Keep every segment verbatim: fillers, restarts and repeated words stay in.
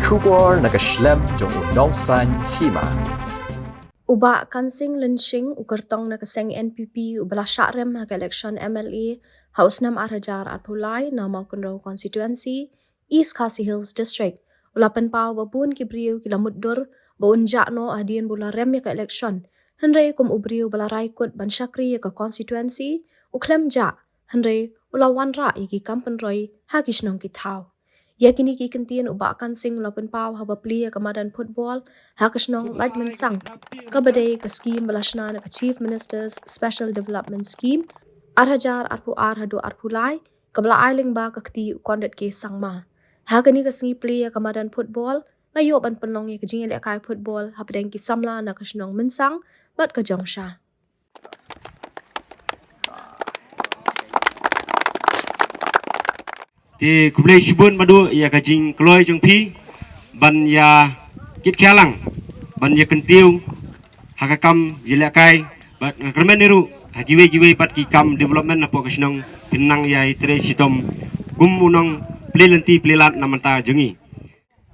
Khubor na ka shlem jong u nongsan hima. U Bah Kansing Lynshing, u kyrtong na ka seng N P P, u ba la shah rem ha ka election M L A ha u snem ar hajar arphew lai na Mawkynrew constituency, East Khasi Hills District, u la pynpaw ba bun ki briew ki la mutdur ba un jah noh hadien ba u la rem ïa ka election. Hynrei kum u briew ba la rai kut ban shakri ïa ka constituency, u khlem jah, hynrei u la wanrah ïa ki kam pynroi ha ki shnong ki thaw. Ïa kine ki kyntien u Bah Kansing u la pynpaw haba plie ïa ka madan football ha ka shnong Laitmynsang, kaba dei ka skhim ba la shna na ka Chief Minister's Special Development Scheme, ar hajar arphew ar haduh arphew lai, kaba la ai lyngba ka kti u Conrad K Sangma. Ha kane ka sngi plie ïa ka madan football, la ïoh ban pynlong ïa ka jingïalehkai football hapdeng ki samla na ka shnong Mynsang bad ka Jongsha. Te khublei shibun bad ïa ka jingkloi jong phi ban ïa kit khia lang, ban ïa kyntiew ha ka kam ïalehkai bad nga kyrmen ruh ha kiwei kiwei pat ki kam development hapoh ka shnong, phin nang ïa trei shitom kum u nongplie lynti plie lad na bynta jong ngi.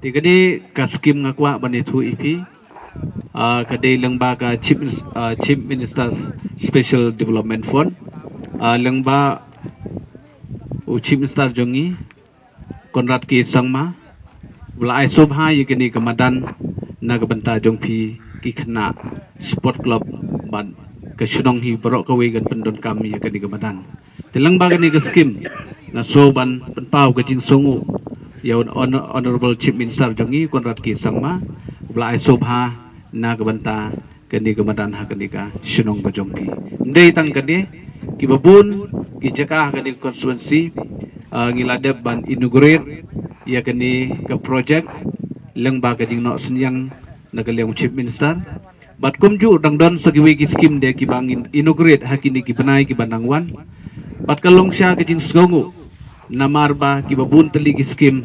Te kane ka skhim nga kwah ban ïathuh ïa phi, ah, ka dei lyngba ka Chief Minis-, ah, Chief Minister Special Development Fund, ah, lyngba u Chief Minister jong ngi, Conrad K Sangma, u la ai sngewbha ïa kane ka madan na ka bynta jong phi ki khynnah sport club bad ka shnong hi baroh kawei kan pyndonkam ïa kane ka madan. Te lyngba kane ka skhim, nga sngew ban pynpaw ka jingsngewnguh ïa u Honor-, Honorable Chief Minister jong ngi, Conrad K Sangma, u ba la ai sngewbha na ka bynta kane ka madan ha kane ka shnong ka jong phi. Ym dei tang kane, kiba bun ki jaka ha kane ka constituency, ah, ngi la dep ban inaugurate ïa kane ka project lyngba ka jingnoh synñiang na ka liang u Chief Minister. Bad kumjuh dang don sa kiwei ki skhim de kiba ngin inaugurate ha kine ki bnai kiba nang wan. Bad ka long sha ka jingsngewnguh namar ba kiba bun tylli ki skhim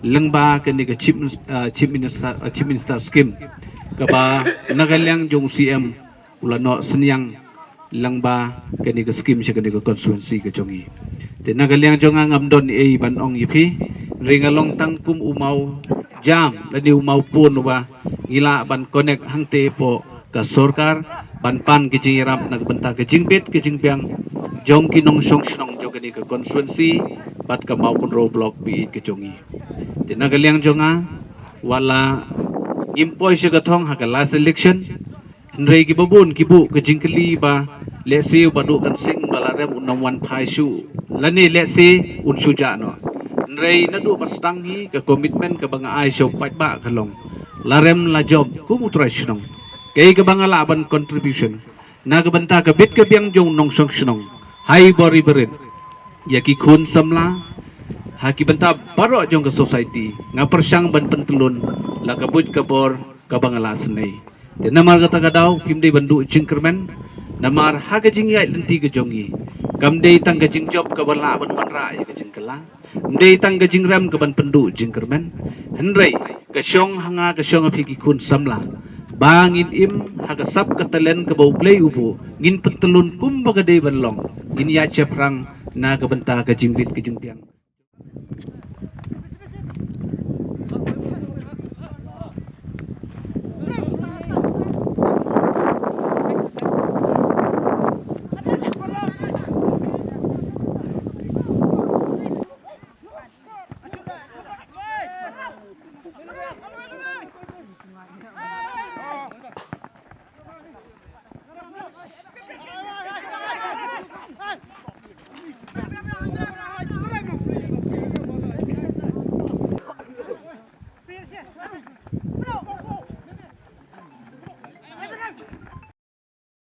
lyngba kane ka Chief Minis-, ah, Chief Minister, ah, Chief Minister skhim, kaba na ka liang jong u C M u la noh synñiang lyngba kane ka skhim sha kane ka constituency ka jong ngi. Te na ka liang jong nga ngam don ei ban ong ïa phi, hynrei nga long tang kum u maw jam lane u maw pun uba ngi lah ban connect hangtei hapoh ka sorkar ban pan ka jingïarap na ka bynta ka jingbit ka jingbiang jong ki nongshong shnong jong kane ka constituency bad ka Mawkynrew Block B eight ka jong ngi. Te na ka liang jong nga, wat la ngim poi sha ka thong ha ka last election, hynrei kiba bun ki buh ka jingkylli ba lehse u Bah Duh Kansing ba la rem un ym wan phai shuh, lane lehse un shu jah noh. Hynrei naduh ba sdang hi ka commitment kaba nga ai sha u paidbah ka long, la rem la jop kum u trai shnong, kaei kaba nga lah ban contribution na ka bynta ka bit ka biang jong u nongshong shnong, ha i bor i barit, ïa ki khun samla, ha ki bynta baroh jong ka society, nga pyrshang ban pyntyllun la ka buit ka bor kaba nga la sngew. Te namar kata ka daw phim dei ban duh jingkyrmen, namar ha ka jingïaid lynti ka jong ngi, kam dei tang ka jingjop kaba lah ban wanrah ïa ka jingkylla, ym dei tang ka jingrem kaban pynduh jingkyrmen, hynrei ka shong ha nga ka shong ha phi ki khun samla, ba ngin im ha ka sap ka talent kaba U Blei u buh, ngin pyntyllun kumba ka dei ban long, ngin ïaid shaphrang na ka bynta ka jingbit ka jingbiang.